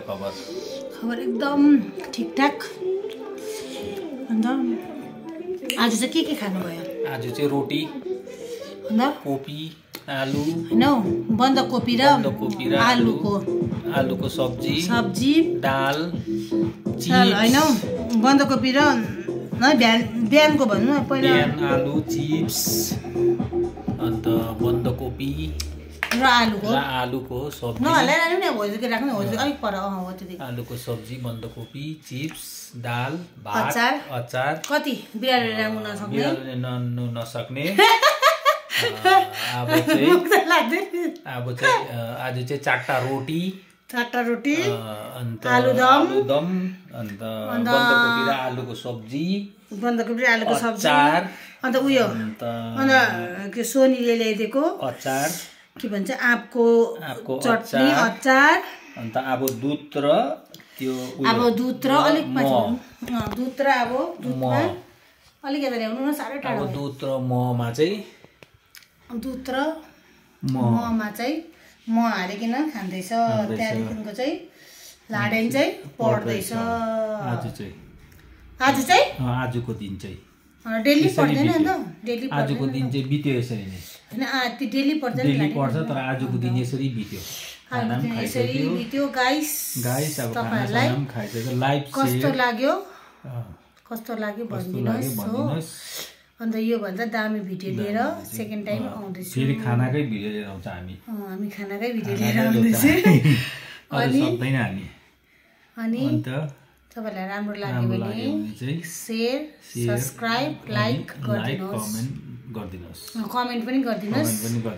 खबर? खबर एकदम ठिकठाक। अन्त आज चाहिँ के खानुभयो? आज चाहिँ रोटी, अन्त कोपी, आलु हैन बन्दाकोपी र आलुको सब्जी, दाल, चिप्स हैन बन्दाकोपी र बिहानको भन्नु न पहिला आलु चिप्स अन्त बन्दाकोपी र आलुको सब्जी नहलाइराख्नु नि होजके राख्नु होजके अलिक पर हो त्यति आलुको सब्जी बन्दाकोपी चिप्स दाल भात अचार कति बिरालोले राख्नु नसक्ने अब चाहिँ आज चाहिँ चारटा रोटी अन्त आलुदम अन्त बन्दाकोपी र आलुको सब्जी अचार अन्त उयो अन्त के सोनीले ल्याइदिएको अचार के भन्छ आँपको चटनी अचार अन्त अब दुध र अलिक दुध र दुधमा अलिक यता ल्याउनु न साह्रै टाढो दुध र महमा चाहिँ मह हालिकन खाँदैछ। त्यहाँदेखिको चाहिँ लाडेन चाहिँ पढ्दैछ। आजको दिन चाहिँ डेली पढ्दैन नि त डेली आजको दिन चाहिँ बित्यो यसरी नै हैन डेली पढ्दैन डेली पढ्छ तर आजको दिन यसरी बित्यो गाइस अब तपाईहरुलाई खाइसक्यो लाइभ कस्तो लाग्यो भनिदिनुस्। अन्त यो भन्दा दामी भिडियो लिएर सेकेन्ड टाइम आउँदैछु। फेरि खानाकै भिडियो लिएर आउँछ हामी खानाकै भिडियो लिएर आउँदैछु। अनि तपाईलाई राम्रो लाग्यो भने शेयर सब्स्क्राइब लाइक कमेन्ट पनि गरिदिनुस्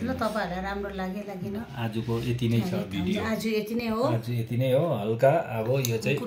ल। तपाईहरुलाई राम्रो लागेन आजको यति नै छ भिडियो। आज यति नै हो हल्का अब यो चाहिँ